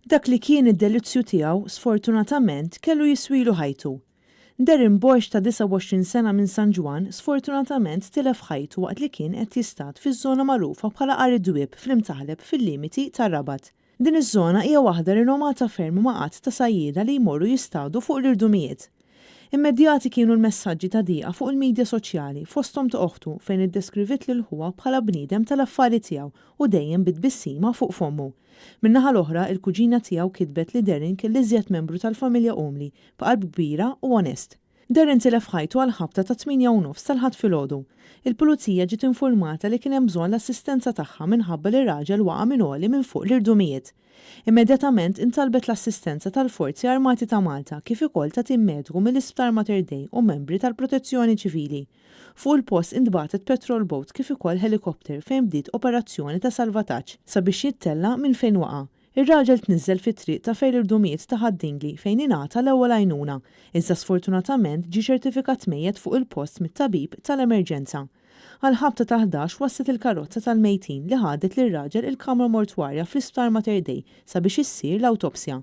Dak li kien id-delizzju tiegħu, sfortunatament, kellu jiswilu ħajtu. Darren Borg ta' 29 sena minn San Ġwann sfortunatament tilef ħajtu waqt li kien qed jistad fiż-żona magħrufa bħala Għar id-Dwieb fl-Imtaħleb fil-limiti tar-Rabat. Din iż-żona hija waħda rinomata ferm ma' għadd ta' sajjieda li jmorru jistadu fuq l-irdumijiet. Immedjati kienu l-messaġġi ta' dieqa fuq il-midja soċjali, fosthom ta' oħtu fejn iddeskriviet lil ħuha bħala bniedem tal-affari tiegħu u dejjem bi tbissima fuq fommu. Min-naħa l-oħra, il-kuġina tiegħu kitbet li Darren kien l-iżjed membru tal-familja umli, b'qalb kbira u onest. Darren tilef ħajtu għall-ħabta tat-tmienja u nofs tal-Ħadd filgħodu. Il-Pulizija ġiet infurmata li kien hemm bżonn l-assistenza tagħha minħabba li raġel waqa' minn għoli minn fuq l-irdumijiet. Immedjatament intalbet l-assistenza tal-Forzi Armati ta' Malta kif ukoll ta' tim mediku mill-Isptar Mater Dei u membri tal-Protezzjoni Ċivili. Fuq il-post intbagħtet patrol boat kif ukoll ħelikopter fejn bdiet operazzjoni ta' salvataġġ sabiex jittella' minn fejn waqa'. Ir-raġel tniżżel fit-triq ta' fejn l-irdumijiet ta' Ħad-Dingli fejn ingħata l-ewwel għajnuna, iżda sfortunatament ġie ċertifikat mejjet fuq il-post mit-tabib tal-emerġenza. Għall-ħabta tal-ħdax waslet il-karozza tal-mejtin li ħadet lir-raġel il-kamra mortwarja fl-Isptar Mater Dei sabiex issir l-awtopsja.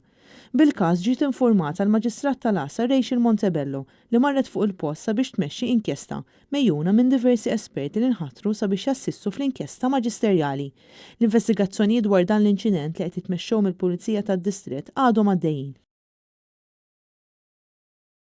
Bil-każ ġiet infurmata l-Maġistrat tal-Għassa Rachel Montebello li marret fuq il-post sabiex tmexxi inkjesta, megħjuna minn diversi esperti li nħatru sabiex jassistu fl-inkjesta maġisterjali. L-investigazzjonijiet dwar dan l-inċident li qed jitmexxew mill-Pulizija tad-Distrett għadhom għaddejjin.